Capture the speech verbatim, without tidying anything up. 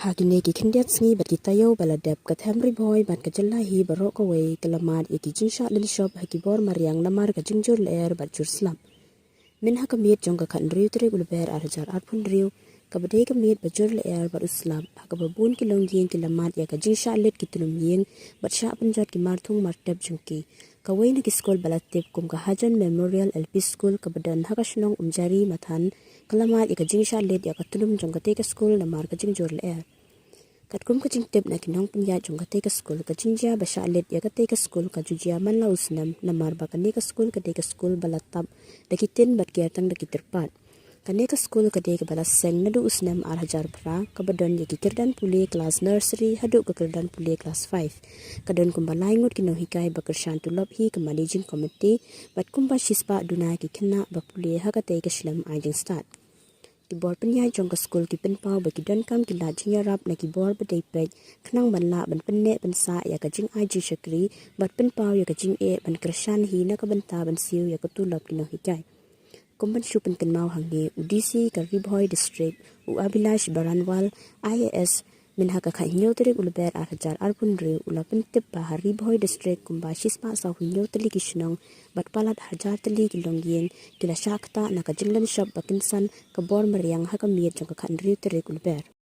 Ha kine ki khyndiat sngi bad ki taïew ba la dep, ka Them Ri Bhoi bad ka jylla hi baroh kawei ka la mad ïa ki jingshah lynshop ha ki bor mariang namar ka jingjur lyer bad jur slap. Mynha ka miet jong ka khathynriew tarik u Lber ar hajar arphew hynriew, kaba dei ka miet ba jur lyer bad u slap, ha kaba bun ki longïing ki la mad ïa ka jingshah leit ki tnum ïing bad shah pynjot ki marthung martep jong ki. Kawei na ki skul ba la tip kum ka Hajan Memorial L P School kaba don ha ka shnong Umjari Mathan, ka la mad ïa ka jingshah leit ïa ka tnum jong katei ka skul namar ka jingjur lyer. Katkum ka jingtip na ki nongpynïaid jong katei ka skul, ka jingjia ba shah leit ïa katei ka skul ka ju jia man la u snem, namar ba kane ka skul ka dei ka skul ba la tap da ki tin bad kiar tang da ki tyrpad. Kane ka skul ka dei kaba la seng naduh u snem ar hajar phra, kaba don ïa ki kyrdan pule klas nursery haduh ka kyrdan pule klas five. Ka don kumba lai ngut ki nonghikai ba kyrshan tulop hi ka managing committee, bad kumba shispah duna ki khynnah ba pule ha katei ka shlem ai jingstad. Ki bor pynïaid jong ka skul ki pynpaw ba ki donkam ki lad jingïarap na ki bor ba dei peit, khnang ban lah ban pynneh pynsah ïa ka jingai jingshakri bad pynpaw ïa ka jingeh ban kyrshan hi na ka bynta ban siew ïa ka tulop ki nonghikai. Kum ban shu pynkynmaw hangne, u D C ka Ri Bhoi District, u Abhilash Baranwal, I A S, mynha ka khathynñiew tarik u Lber ar hajar arphew hynriew u la pyntip ba ha Ri Bhoi District kumba shispah saw hynñiew tylli ki shnong bad palat hajar tylli ki longïing ki la shah ktah na ka jinglynshop ba kynsan ka bor mariang ha ka miet jong ka khathynriew tarik u Lber.